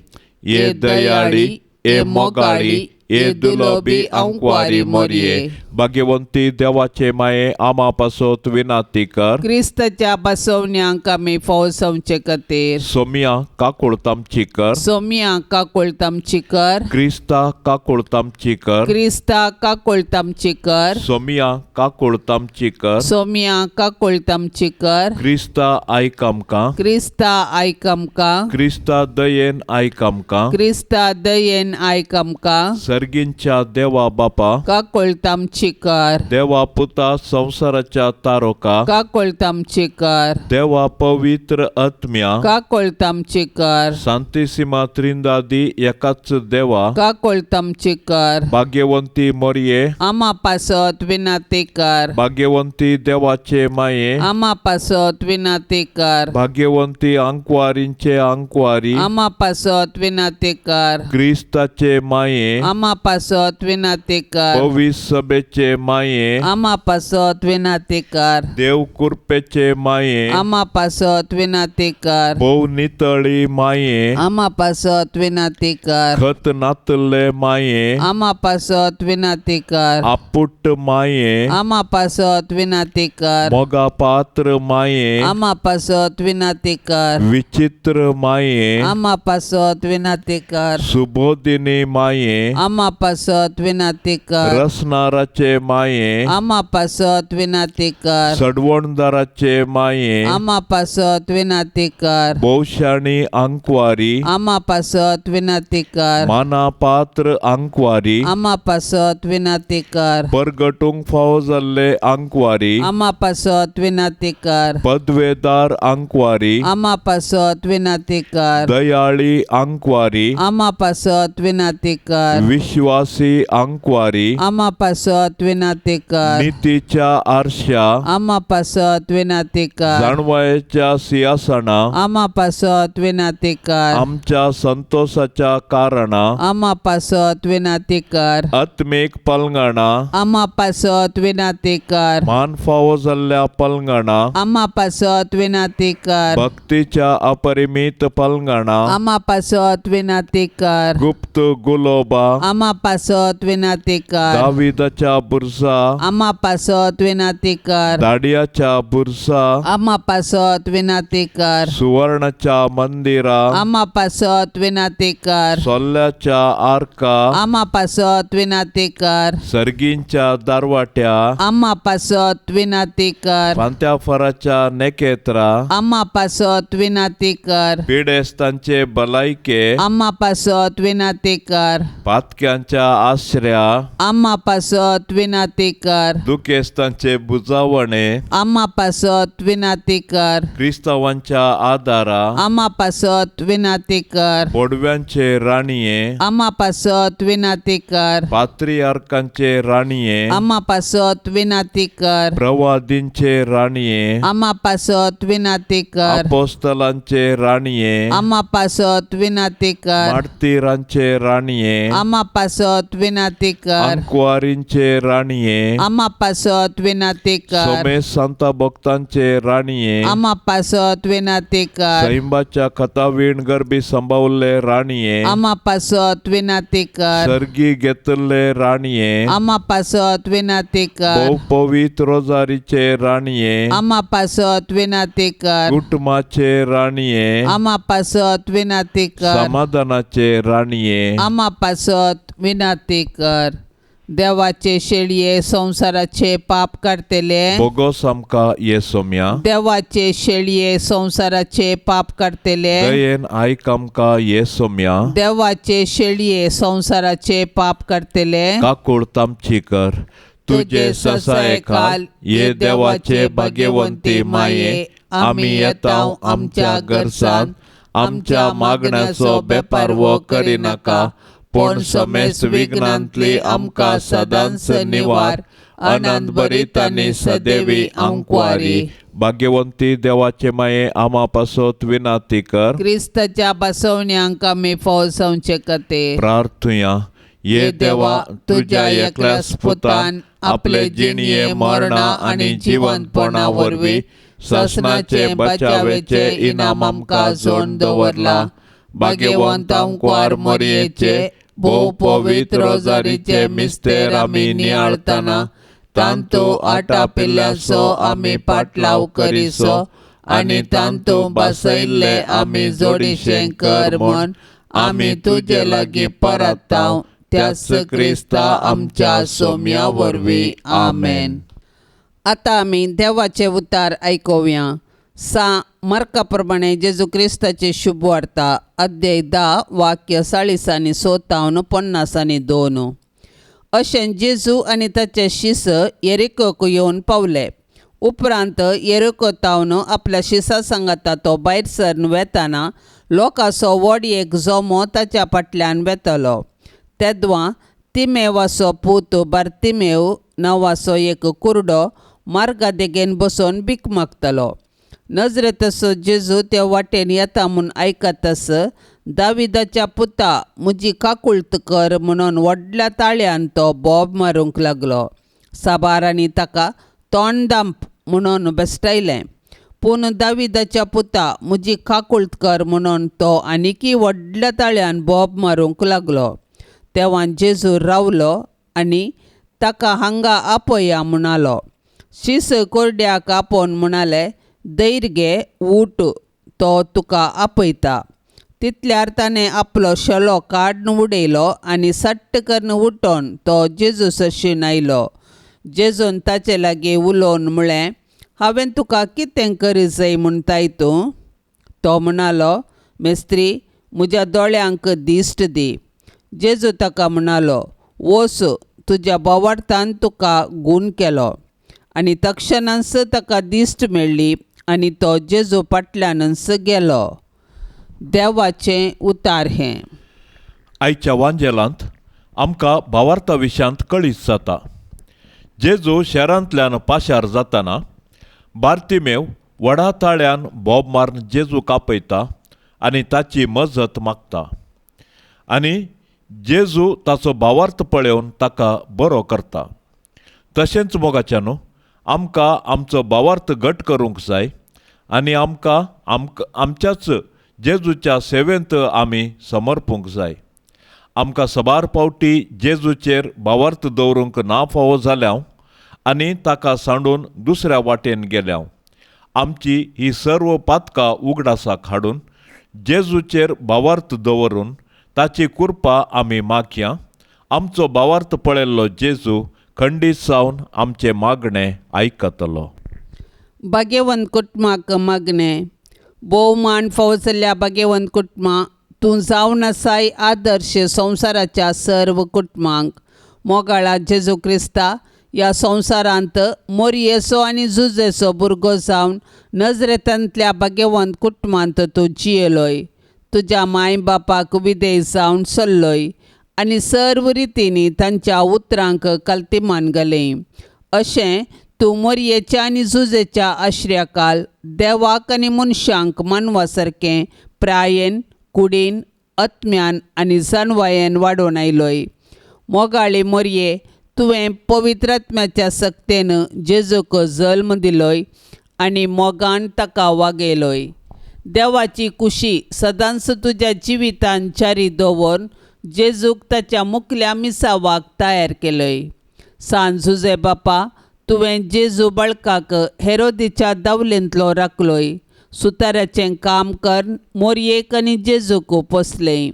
ये दयाळी, ये मोगाळी, ये दुलोबी आंकवारी मोरये, भाग्यवंती देवाचे माये, आमा पासत विनाती कर। क्रिस्ताच्या बसवण्यांक आमी फौसवचे खातीर। सोमिया काकुळत आमची कर। सोमिया काकुळत आमची कर। क्रिस्ता काकुळत आमची कर। क्रिस्ता काकुळत आमची कर। सोमिया काकुळत आमची कर। सोमिया काकुळत आमची कर। क्रिस्ता आयक आमकां। क्रिस्ता आयक आमकां। क्रिस्ता दयेन आयक आमकां। क्रिस्ता दयेन आयक आमकां। सर्गींच्या देवा बापा, काकोळत आमची कर, देवा पुता संवसाराच्या तारोका, काकोळत आमची कर, देवा पवित्र आत्म्या, काकोळत आमची कर, सांतिसिमा त्रिंदादी एकाच देवा, काकोळत आमची कर, भाग्यवंती मोरये, आमा पासत विनाती कर, भाग्यवंती देवाचे माये, आमा पासत विनाती कर, भाग्यवंती आंकवारींचे आंकवारी, आमा पासत विनाती कर, क्रिस्ताचे माये, आमा पासत विनाती कर, पवित्र सभेचे माये, आमा पासत विनाती कर, देव कृपेचे माये, आमा पासत विनाती कर, भोव नितळी माये, आमा पासत विनाती कर, खत नातले माये, आमा पासत विनाती कर, आपुट माये, आमा पासत विनाती कर, मोगा पात्र माये, आमा पासत विनाती कर, विचित्र माये, आमा पासत विनाती कर, सुबोधिनी माये, आमा पासत विनाती कर, रसनाराचे माये, आमा पासत विनाती कर, सडवणदाराचे माये, आमा पासत विनाती कर, भोवशाणी आंकवारी, आमा पासत विनाती कर, माना पात्र आंकवारी, आमा पासत विनाती कर, परगटूंक फावो जाल्ले आंकवारी, आमा पासत विनाती कर, पदवेदार आंकवारी, आमा पासत विनाती कर, दयाळी आंकवारी, आमा पासत विनाती कर, विश्वासी आंकवारी, आमा पासत विनाती कर, नितीच्या आरशा, आमा पासत विनाती कर, जाणवायेच्या सिंहासना, आमा पासत विनाती कर, आमच्या संतोषाच्या कारणा, आमा पासत विनाती कर, आत्मीक पलंगणा, आमा पासत विनाती कर, मान फावो जाल्ल्या पलंगणा, आमा पासत विनाती कर, भक्तीच्या अपरिमित पलंगणा, आमा पासत विनाती कर, गुप्त गुलोबा, आमा पासत विनाती कर, दाविदाच्या बुरसा, आमा पासत विनाती कर, दाडियाच्या बुरसा, आमा पासत विनाती कर, सुवर्णाच्या मंदिरा, आमा पासत विनाती कर, सोल्ल्याच्या आरका, आमा पासत विनाती कर, सर्गींच्या दारवाट्या, आमा पासत विनाती कर, फांत्याफराच्या नेकेत्रा, आमा पासत विनाती कर, पिडेस्तांचे भलायके, आमा पासत विनाती कर, पातक्यांच्या आश्र्या, आमा पासत विनाती कर, दुखेस्तांचे बुजावणे, आमा पासत विनाती कर, क्रिस्तावांच्या आदारा, आमा पासत विनाती कर, बोडव्यांचे राणये, आमा पासत विनाती कर, पात्रियार्कांचे राणये, आमा पासत विनाती कर, प्रवादींचे राणये, आमा पासत विनाती कर, अपोस्तलांचे राणये, आमा पासत विनाती कर, मार्तीरांचे राणये, आमा पासत विनाती कर, आंकवारींचे राणये, आमा पासत विनाती कर, सोमेश सांता भक्तांचे राणये, आमा पासत विनाती कर, सैंबाच्या कथावीण गर्भी संभावल्ले राणये, आमा पासत विनाती कर, सर्गी घेतल्ले राणये, आमा पासत विनाती कर, भोव पवित्र रोजारीचे राणये, आमा पासत विनाती कर, कुटुंबाचे राणये, आमा पासत विनाती कर, समाधानाचे राणये, आमा पासत विनाती कर. देवाचे शेळये संवसाराचे पाप काडटले, बोगोस आमकां ये सोम्या, देवाचे शेळये संवसाराचे पाप काडटले, दयेन आयक आमकां ये सोम्या, देवाचे शेळये संवसाराचे पाप काडटले, काकूळ तामची कर. तुजे ससायखाल ये देवाचे भाग्यवंती माये, आमी येता आमच्या गरसान, आमच्या मागण्याचो बेपारवो करिनाका, पूण समेस विघ्नांतली आमकां सदांच निवार. अनंत बरीत आनी सदैवी आंकवारी. भाग्यवंती देवाचे माये, आमा पासत विनाती कर. क्रिस्ताच्या बसवण्यांक आमी फौजवचे कते. प्रार्थुया. ये देवा, तुज्या एकल्याच पुतान आपले जिणये मरणा आनी जिवंतपणा वरवीं ससनाचे बचावेचे इनाम आमकां जोडून दवरला. भाग्यवंत आंकवार मोरयेचे भोव पवित्र रोजारीचे मिस्तेर आमी नियाळतना तांतू आटापिल्ल्याचो आमी पाटलाव करिसो आनी तांतू बसयल्ले आमी जोडीशें कर म्हूण आमी तुजे लागीं परताव त्याच क्रिस्ता आमच्या सोम्या वरवीं. आमेन. आतां आमी देवाचे उतार आयकुया. सा मार्का प्रमाणे जेजू क्रिस्ताचे शुभवार्ता अध्याय 10 वाक्य 40 आनी 57 52. अशें जेजू आनी ताचे शिस येरिकोक येवन पावले. उपरांत येरिको तावन आपल्या शिसा सांगाता तो भायर सरन वेताना लोकांचो व्हड एक जमो ताच्या फाटल्यान वेतलो. तेदवां तिमेवाचो पूत बार्तिमेव नांवाचो एक कुरडो मार्गा देगेन बसून भीक मागतालो. नजरेतसो जेजू ते वाटेन येता म्हूण आयकतस दाविदाच्या पुता म्हजी काकुळट कर म्हणून व्हडल्या ताळ्यान तो बोब मारूंक लागलो. साबारांनी ताका तोंड दांप म्हणून बेस्टायलें, पूण दाविदाच्या पुता म्हजी काकुळट कर म्हणून तो आनीकय व्हडल्या ताळ्यान बोब मारूंक लागलो. तेवा जेजू रावलो आनी ताका हांगा आपया म्हणालो. शीस कोरड्याक आपोवन म्हणाले, धैर्य घे, ऊठ, तो तुका आपयता. तितल्यार ताणें आपलो शेलो काडून उडयलो आनी सट्ट करून उठोन तो जेजू सरशीन आयलो. जेजून ताचे लागीं उलोवन म्हळें, हांवें तुका कितें करी जाय म्हणटाय तूं? तो म्हणालो, मेस्त्री, म्हज्या दोळ्यांक दिश्ट दी. जेजू ताका म्हणालो, वोस, तुज्या बोवार्थान तुका गूण केलो. आनी तक्षणांच ताका दिश्ट मेळ्ळी आनी तो जेजू फाटल्यानच गेलो. देवाचें उतार हें. आयच्या वांजेलांत आमकां भावार्था विशयांत कळीत जाता. जेजू शहरांतल्यान पाशार जाताना बार्तिमेव व्हडा ताळ्यान बोब मारून जेजू कापयता आनी ताची मजत मागता आनी जेजू ताचो भावार्थ पळोवन ताका बरो करता. तशेंच मोगाच्या न्हू आमकां आमचो भावार्थ घट करूंक जाय आनी आमकां आमच्याच जेजूच्या सेवेंत आमी समर्पूंक जाय. आमकां सबार पावटी जेजूचेर भावार्थ दवरूंक ना फावो जाल्या आनी ताका सांडून दुसऱ्या वाटेन गेल्या. आमची ही सर्व पातकां उगडासाक हाडून जेजूचेर भावार्थ दवरून ताची कृपा आमी मागया. आमचो भावार्थ पळयल्लो जेजू खंडीत जावन आमचें मागणें आयकतलो. भाग्यवंत कुटुंबाक मागणें. भोवमान फावो जाल्ल्या भाग्यवंत कुटुंबा, तूं जावन आसाय आदर्श संवसाराच्या सर्व कुटुंबांक. मोगाळा जेजू क्रिस्ता, ह्या संवसारांत मोरयेचो आनी जुजेचो भुरगो जावन नजरेतांतल्या भाग्यवंत कुटुंबांत तूं जियेलोय. तुज्या माय बापाक विदेय जावन चल्लोय आनी सर्व रितींनी तांच्या उतरांक कल्तिमान घालें. अशें तूं मोरयेच्या आनी जुजेच्या आश्र्याकाल देवाक आनी मनशांक मानवा सारकें प्रायेन, कुडीन, आत्म्यान आनी जानवायेन वाडोवन आयलोय. मोगाळी मोरये, तुवें पवित्र आत्म्याच्या सक्तेन जेजूक जल्म दिलोय आनी मोगान ताका वागयलोय. देवाची कुशी सदांच तुज्या जिवितान जारी दवरून जेजूक ताच्या मुखल्या मिसावाक तयार केलोय. सान जुजे बापा, तुवें जेजू बाळकाक हेरोदीच्या दावलेंतलो राखलोय. सुताराचें काम कर मोरयेक आनी जेजूक पोसलें.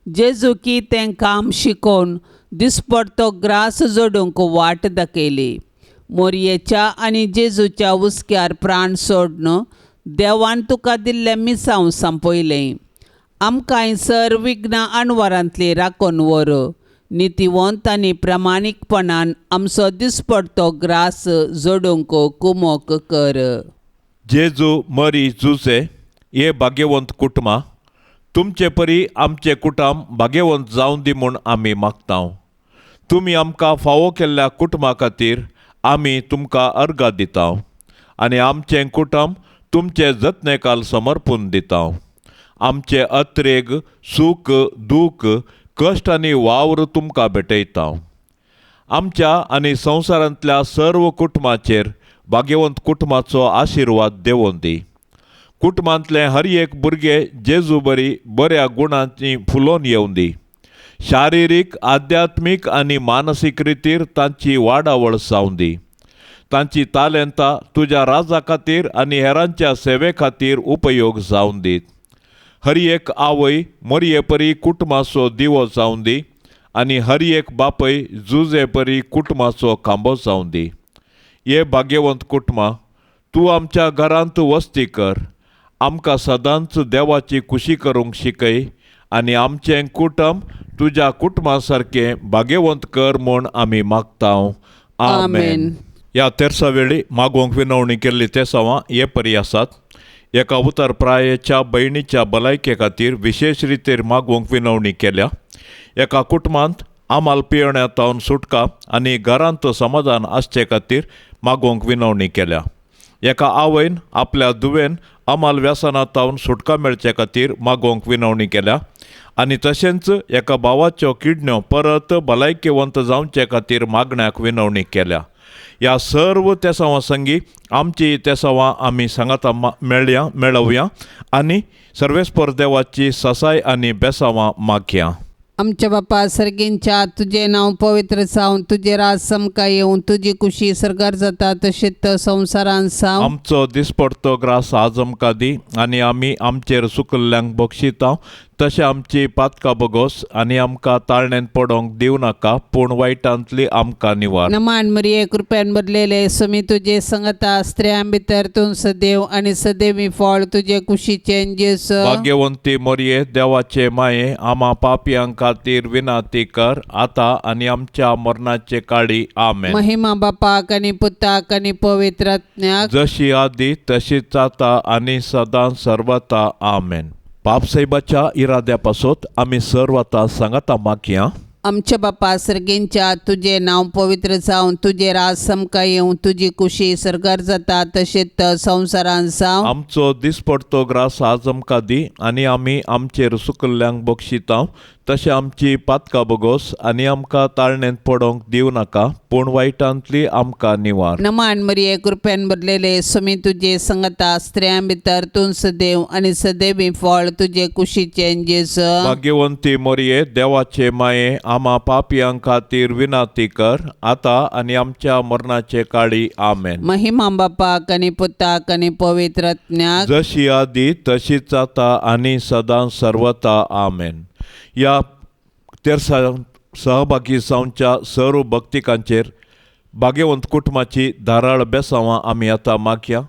जेजूकी तें काम शिकोवन दिसपडतो ग्रास जोडूंक वाट दाखयली. मोरयेच्या आनी जेजूच्या हुस्क्यार प्राण सोडून देवान तुका दिल्लें मिसांव सांपयलें. आमकांय सर विघ्नां अणवारांतली राखून व्हर. नितीवंत आनी प्रामाणीकपणान आमचो दिसपडतो ग्रास जोडूंक कुमोक कर. जेजू, मरी, जुजे हे भाग्यवंत कुटुंबां, तुमचे परी आमचें कुटुंब भाग्यवंत जावन दी म्हूण आमी मागता. तुमी आमकां फावो केल्ल्या कुटुंबा खातीर आमी तुमकां अर्गां दिता आनी आमचें कुटुंब तुमचे जतनेकाल समर्पून दिता. आमचे अत्रेग, सूख, दूख, कश्ट आनी वावर तुमकां भेटयता. आमच्या आनी संवसारांतल्या सर्व कुटुंबाचेर भाग्यवंत कुटुंबाचो आशिर्वाद देवोन दी. कुटुंबांतलें हर एक भुरगें जेजू बरी बऱ्या गुणांनी फुलोवन येवन दी. शारिरीक, आध्यात्मीक आनी मानसीक रितीर तांची वाडावळ जावन दी. तांची तालेंतां तुज्या राजा खातीर आनी हेरांच्या सेवे खातीर उपयोग जावन दीत. हर एक आवय मोरये परी कुटुंबाचो दिवो जावन दी आनी हर एक बापय जुजे परी कुटुंबाचो खांबो जावन दी. हे भाग्यवंत कुटुंबा, तूं आमच्या घरांत वस्ती कर. आमकां सदांच देवाची खुशी करूंक शिकय आनी आमचें कुटुंब तुज्या कुटुंबा सारकें भाग्यवंत कर म्हूण आमी मागता. आमेन. ह्या तेरसा वेळी मागोवंक विनवणी केल्ली तेसांवां हे परी आसात. एका उतर प्रायेच्या भयणीच्या भलायके खातीर विशेश रितीर मागोवंक विनवणी केल्या. एका कुटुंबांत आमाल पियण्या तावन सुटका आनी घरांत समाधान आसचे खातीर मागोवंक विनवणी केल्या. एका आवयन आपल्या धुवेन अमाल व्यसना तावन सुटका मेळचे खातीर मागोवंक विनवणी केल्या आनी तशेंच एका भावाच्यो किडण्यो परत भलायकेवंत जावचे खातीर मागण्याक विनवणी केल्या. ह्या सर्व तेसांवां संगी आमची तेसांवां आमी सांगाता मेळया मेळोवया आनी सर्वेस्पर देवाची ससाय आनी बेसांवां मागया. आमच्या बापा सर्गींच्या तुजें नांव पवित्र जावं, तुजें राज समकां येवं, तुजी कुशी सर्गार जाता तशेंच संवसारांत जावं. आमचो दिसपडतो ग्रास आज आमकां दी आनी आमी आमचेर सुकल्ल्यांक बक्षिता तशें आमची पातकां बगोस आनी आमकां ताळणेंत पडोंक दिवं नाका पूण वायटांतली आमकां निवार. नमान मरिये, कृपेन भरलेले, सुमी तुजे संगता, स्त्रियां भितर तूं सदैव आनी सदैवी फळ तुजे कुशीचें जेजू. भाग्यवंती मोरये, देवाचे माये, आमा पापयां खातीर विनाती कर आतां आनी आमच्या मरणाचे काळी. आमेन. महिमा बापाक आनी पुताक आनी पवित्र आत्म्याक, जशी आदी तशीच आतां आनी सदां सर्वता. आमेन. बापसाहेबाच्या इराद्या पासत आमी सर्व आतां सांगाता मागया. आमच्या बापा सर्गींच्या तुजें नांव पवित्र जावं, तुजें राज समकां येवं, तुजी कुशी सर्गार जाता तशेंच संवसारांत जावं. आमचो दिसपडतो ग्रास आज आमकां दी आनी आमी आमचेर सुकल्ल्यांक बक्षिता तशें आमची पातकां बगोस आनी आमकां ताळणेंत पडोंक दिवं नाका पूण वायटांतली आमकां निवार. नमान मरिये, कृपेन भरलेले, सुमी तुजे संगता, स्त्रियां भितर तूं सदैव आनी सदैवी फळ तुजे कुशीचें जेजू. भाग्यवंती मोरये, देवाचे माये, आमा पापयां खातीर विनाती कर आतां आनी आमच्या मरणाचे काळी. आमेन. महिमा बापाक आनी पुताक आनी पवित्र आत्म्याक, जशी आदी तशीच आतां आनी सदां सर्वता. आमेन. ह्या तेरसा सहभागी जावच्या सर्व भक्तिकांचेर भाग्यवंत कुटुंबाची धाराळ बेसांवां आमी आतां मागया.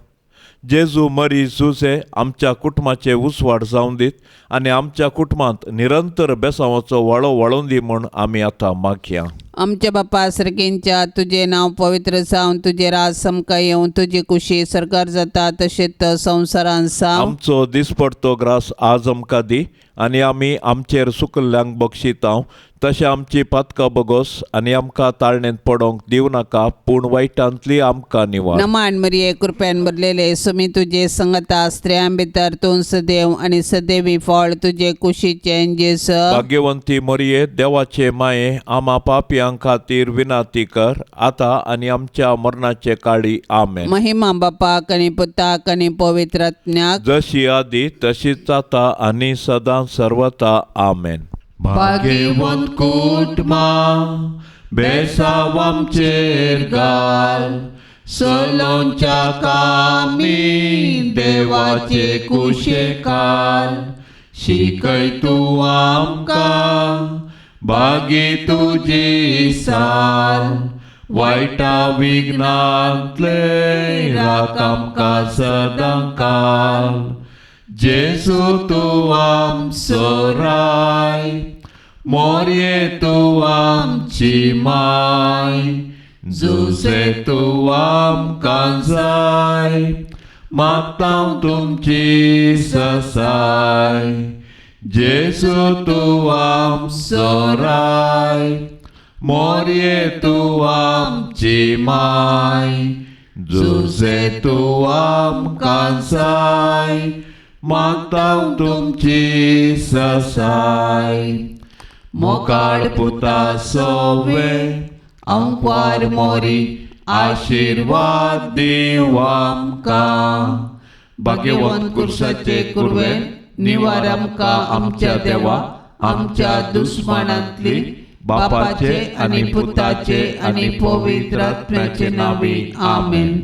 जेजू मरी जुजे आमच्या कुटुंबाचे उजवाड जावन दीत आनी आमच्या कुटुंबांत निरंतर बेसांवाचो वाळो वाळोवन दी म्हूण आमी आतां मागया. आमच्या बापा सर्गींच्या तुजें नांव पवित्र जावं, तुजें राज समकां येवं, तुजी कुशी सर्गार जाता तशेंच संवसारांत जावं. आमचो दिसपडतो ग्रास आज आमकां दी आनी आमी आमचेर सुकल्ल्यांक बक्षिता तशें आमची पातकां बगोस आनी आमकां ताळणेंत पडोंक दिवं नाका पूण वायटांतली आमकां निवार. नमान मरिये, कृपेन भरलेले, सुमी तुजे संगता, स्त्रियां भितर तूं सदैव आनी सदैवी फळ तुजे कुशीचें जेजू. भाग्यवंती मोरये, देवाचे माये, आमा पापयां खातीर विनाती कर आतां आनी आमच्या मरणाचे काळी. आमेन. महिमा बापाक आनी पुताक आनी पवित्र आत्म्याक, जशी आदी तशीच आतां आनी सदां सर्वता. आमेन. भाग्यवंत कुटुंबा बेसांव आमचेर घाल, सलोंच्या कामी देवाचे कुशेकाल, शिकय तूं आमकां बागी तुजी साल, वायटा विघ्नांतले राख आमकां सदां काल. जेजू तूं आमचो राय, मोरये तूं आमची माय, जुजे तूं आमकां जाय, मागता तुमची ससाय. जेजू तूं आमचो राय, मोरये तूं आमची माय, जुजे तूं आमकां जाय, मागता तुमची ससाय. मोकाळ पुता सोवे आंकवार मोरी, आशिर्वाद दिव आमकां. भाग्यवंत कुर्साचे कुरवेन निवार आमकां आमच्या देवा, आमच्या दुस्मानांतली, बापाचे आनी पुताचे आनी पवित्र आत्म्याचे नांवी. आमेन.